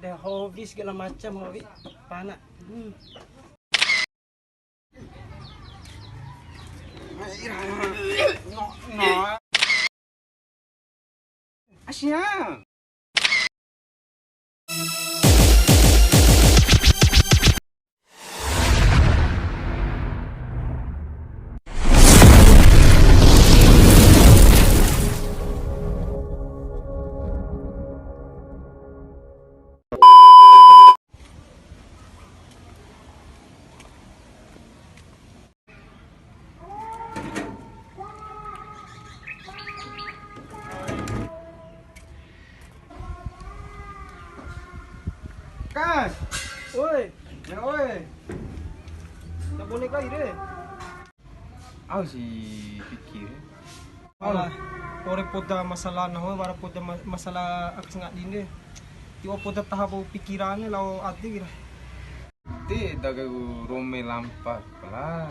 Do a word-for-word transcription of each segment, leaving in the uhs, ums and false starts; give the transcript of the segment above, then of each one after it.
Ya, hobi segala macam, hobi. Pana. Hmm. Asia. Kas. Oi. Ya, oi. Tak boleh kai re. Au si pikir. Alah, ore poda masalah nahu, wara poda ma-, masalah aka sangadin de. Tio poda taha bau pikiran lao ade kira. Ti daga rome lampa pala.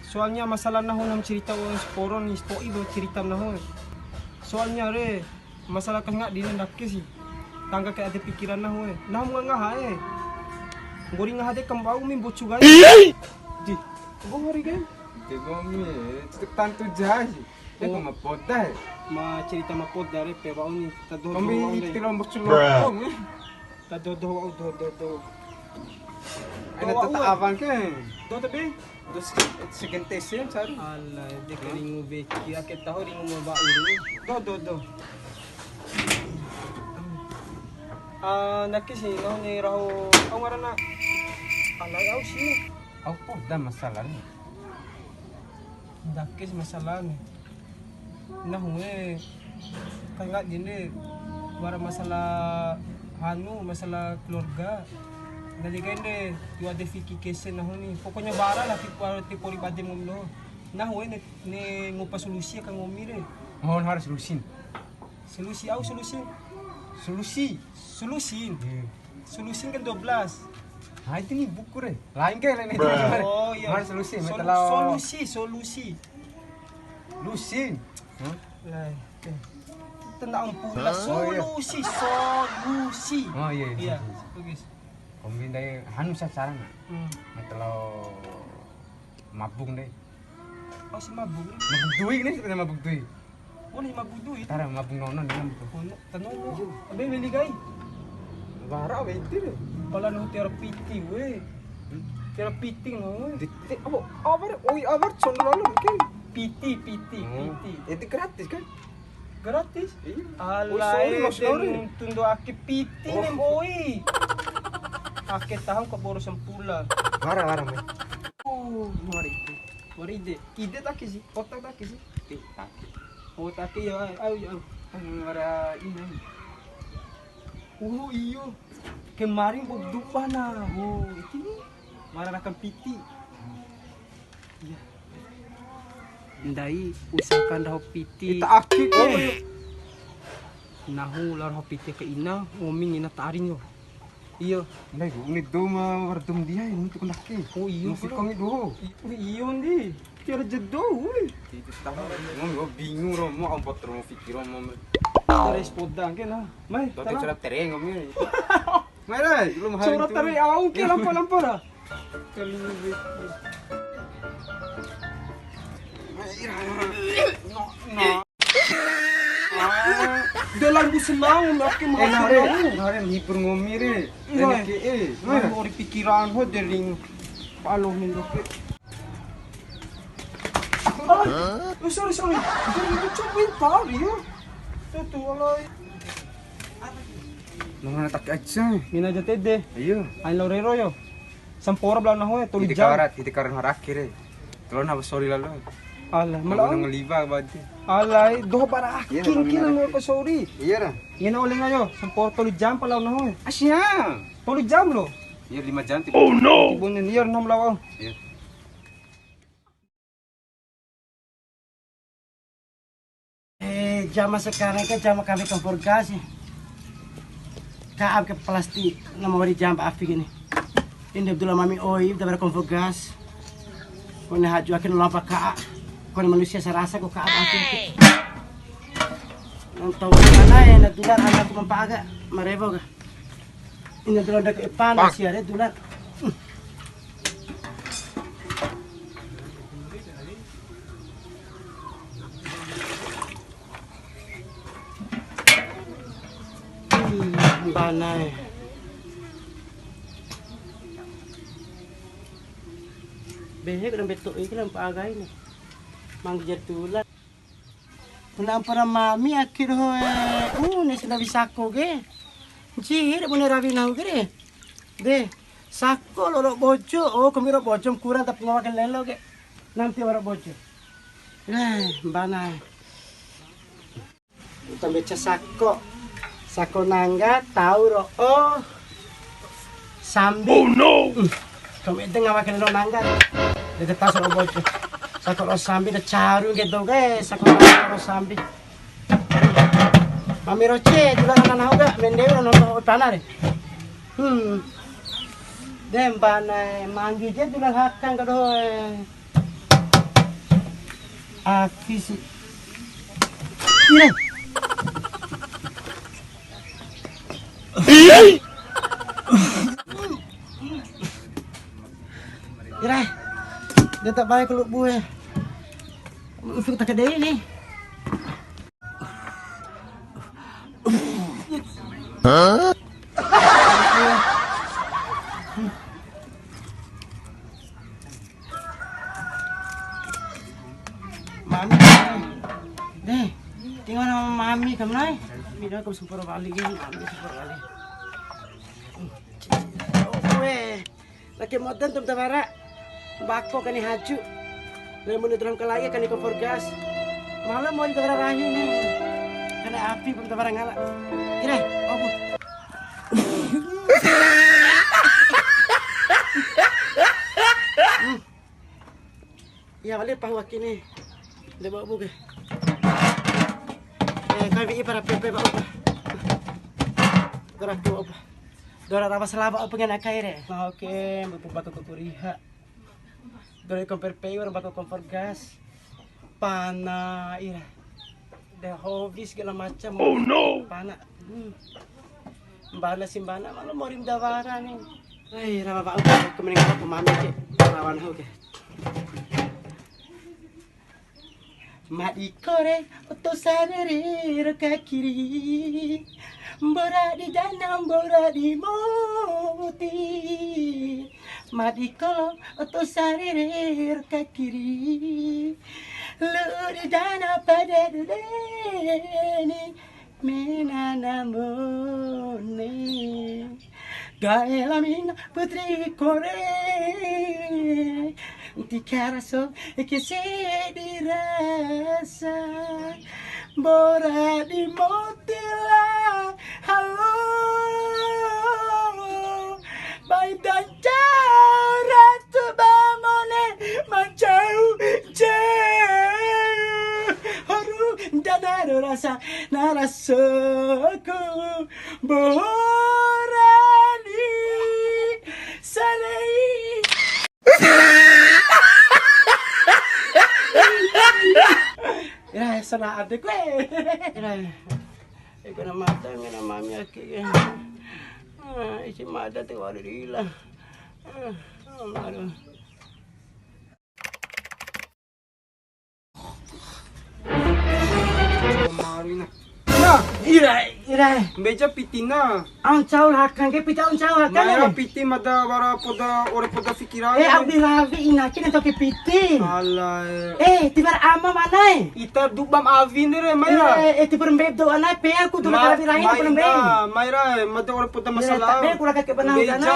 Soalnya masalah nahu nam cerita orang seporo ni, sepoi do cerita nahu. Soalnya re, masalah aka sangadin ndake si. Tangga kai ade pikiran nahu e. Nahu ngaha e. Nggori ngaha de kambau mi mbocu kai. Di. Nggori kai. Di gomi, tantu jaji. Eko ma poda e. Ma cerita ma poda re pe wa'u ni. Ta doho. Kombi doho wa'u ni. Tiro mbocu loko ni. Ta doho doho wa'u doho doho doho. Ada doho tata wa'u. Awan ke. Doho tapi. Dos segente sen saru. Alah, de ka ringu beki, ake taho ringu ma wa'u re. Doho doho doho. Ah, ndake si, nahu ni raho, au ngarana. Alah, au si. Au poda masalah ni. Ndake si masalah ni. Nahu e, kai ngadi ne, wara masalah hanu, masalah keluarga. Ndadi kai nde, ti wa'u ade fiki kese nahu ni. Pokoknya wara lah, ti wa'u ti pori bade ngomi doho. Nahu e, ne, ne ngupa solusi aka ngomi re. Mohon harus solusi. Solusi au solusi. Solusi. Solusi. Iya. Solusi kan dua belas. Ah, itu nih buku re. Lain kayak lain itu. Oh, iya. Harus solusi, solu-, metal. Solusi, solusi. Lusin. Hah? Lah, eh. Tentang ampun lah. Oh, iya. Solusi, solusi. Oh, iya, iya, iya, solusi. Bagus. Kombi ndai hanu sa carana. Hmm. Metelo mabung deh. Oh, si mabung. Mabung dui ni, sebenarnya mabung dui. Boleh mabung dui. Tara mabung nono ni mabung. Kono. Tanono. Abe weli kai. Wara weti re. Pala nahu tiwara piti we. Hmm? Tiwara piti nahu we. Di, di, apa? Apa re? Oi, apa re? Sono lalu mungkin. Piti, piti, hmm, piti. Itu gratis kan? Gratis? Iya. Alae, oh, sorry, mas, sorry. Tundo ake piti nem, oi. Ake tahu ke boros sempula. Wara, wara, men. Oh, mari. Wara ide. Ide tak sih? Otak tak sih? Ih, tak. Oh, tapi ya, au, ya, au. Anu, wara ini. Oh, iyo. Kemarin bok dupa na. Oh, itu ni. Wara rakam piti. Iya. Ndai usahakan raho piti. Ita aki ko. Nahu lao raho piti ke ina, ngomi ngina taring yo. Iyo. Ndai ku, ini dou ma wara dou dia, ini tu kena ke. Oh, iyo. Masih kau ni doho. I-, iyo ndi. Tiwara jedo, woi. Itu tahu. Ngomi, oh, bingung, Romo, ampat Romo, pikir, Romo. Terus podang ke, nah. Mai, tau tala. Cara tereng, ngomi. Mai, rai, belum hari. Suara itu. Tarik, au, ke, lampa, lampa, dah. Kali ini. Mai, rai. No, no. Dalam bu senang, makin. Eh, nah, re, nah, re, ngibur ngomi, re. Iya. Enak ke, eh. Nah, ori pikiran, ho, dering. Palo, min, oke. Hah? Oh, sorry, sorry. Sorry, itu cuma bentar, ya. Tuh, tuh, alai. Nang tak aja. Mina aja tede. Iya. Ain lao rero yo. Samporo bela nahu e, tolu jam. Iti kawarat, iti kawarat haraki re. Tolong apa sorry lalo. Alah, malah ngeliba badi. Alah, doho bara aking kira mau ke sorry. Iya, dah. Ngena oleh ngayo, samporo tolu jam pala nahu e. Asia. Tolu jam lo. Iya, lima jam tiba. Oh no. Tiba ni niar nom lawa. Iya. Eh, jama sekarang ke jama kami kompor gas ni. Kaap ke plastik, nama wari jam afi gini. Ini Abdullah mami oi, da bara kompor gas. Kone haju akin lampa kaa. Kone manusia sarasa ko kaap afi. Nang tahu mana ya, na tular anak ku mampa aga, marevo ga. Ini dulu ada ke panas ya, ada dulu. Hmm, panai. Behe kena betul iki lampa agai ni. Manggi jatulan. Puna ampara mami ake doho, eh, une sina wisako ke. Ncihi re bune rawi nahu ke re. De, sako loro bojo, oh, kami ro bojo kurang tapi ngawa ke lelo ke. Nanti wara bojo. Nah, mbana. Uta mbeca sako. Sako nangga, tau ro'o. Sambi. Oh no. Hmm. Kami ede ngawa ke lelo nangga. Dede tas ro'o bojo. Sako ro'o sambi, de caru ke do ke. Sako ro'o sambi. Mami roce, dula nana nahu ga, mende ro nono tana re. Hmm. De mbana, manggi je dula hakang ke doho. Afi si. Ira. Ira. Dia tak baik kalau bue. Usuk tak ada ini. Mami. Deh, tinggal nama mami kamu nai. Mami dah kamu sempur balik ini, mami sempur balik. Weh, lagi modern tuh tawara. Bako kani haju. Lemon dalam kalai kani kompor gas. Malam mau tawara rahi ni. Kena api pun tawara ngala. Kira, obu. Hmm. Ya, wali pahu aki ni. De bau buke. Eh, kami ipara pepe bau apa? Gerak tu apa? Dora rawa selaba apa ngena kai re? Nah, oke, mumpung batu kukuriha. Dora kompor pei, orang batu kompor gas. Pana ira. De hobi segala macam. Oh no. Pana. Hmm. Mbana si mbana, malu morim dawara ni. Ai, rawa bau ke, kemudian kalau pemami ke, rawan ho ke. Madikore, oto sarere ro kakiri. Mbora di dana, mbora di moti. Madiko, oto sarere ro kakiri. Lu di dana pada dudeni. Menana mone, dae la mina putri kore, ti karaso eke sedi rasa, mbora di moti la halo, bai dancara tu bamone mancau cau, haru danaro rasa, na rasaku borani salei. Ya, sana adek we. Ya. Iko na mata, ngena mami aki. Ah, isi mata tu wali rila. Ah, aduh. Nah, ira, ira. Mbeca pitina. Au ncau la hakan ke, piti au ncau hakan. Mara piti mada wara poda, ore poda fikiran. Eh, au di rawi ina kina toki piti. Alah. Eh, tiwara ama manae. Ita dubam awin re, Maira. Eh, eh, tiwara mbedo ana pe aku tu la karabi rahi na pun mbe. Maira, mada ore poda masalah. Tabe kula kake benang. Mbeca na,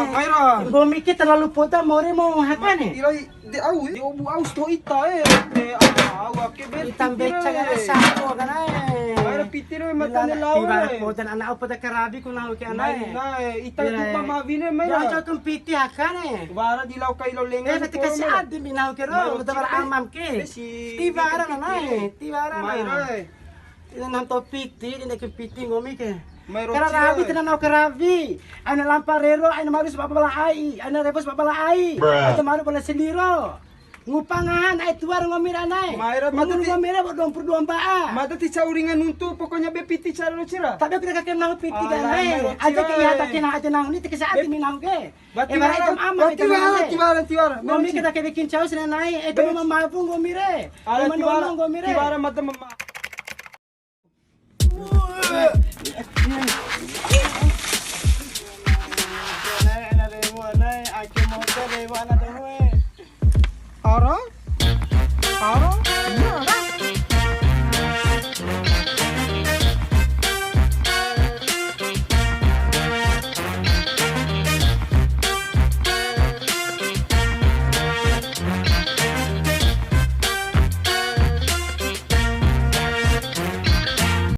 Maira. Nggomi ke terlalu poda more mo hakan e. Ira De au, de obu au sto ita e. De au, au ake be. Ita mbeca kana sako kana e. Maira piti re mata ne lao re. Podan ana au poda karabi ku nahu ke ana e. Nai, ita tu pamawine Maira. Jangan jatuh piti hakan e. Wara di lau kai lau lenga. Eh, berarti kasi ade mi nahu ke ro, betul amam ke. Tiwara na nai, tiwara na. Maira. Ina nanto piti, ina ke piti nggomi ke. Kara rawi, tina nau karawi. Aina lampa rero, aina maru sababa la ai, aina revo sababa la ai. Aina maru bala seliro. Ngupa ngaha na'e tua ro nggomi ra na'e. Mai ro, umur mada ti- nggomi ra dua puluh dua mba'a. Mada ti cau ringa nuntu, pokoknya be piti cara ro cira. Tapi aku dah kakek nahu piti. Ala, kan na'e. Mai ro aja cira, ke iya eh. Take nahu aja nahu ni take saat. Bet- ini nahu ke. Ba tiwara, tiwara, tiwara, tiwara. Nggomi kita ke bikin cau sini na'e. Eh, itu mama mampu nggomi re. Ala, mama tiwara, nggomi re. Tiwara mada mama. Ara? Ara? Iya.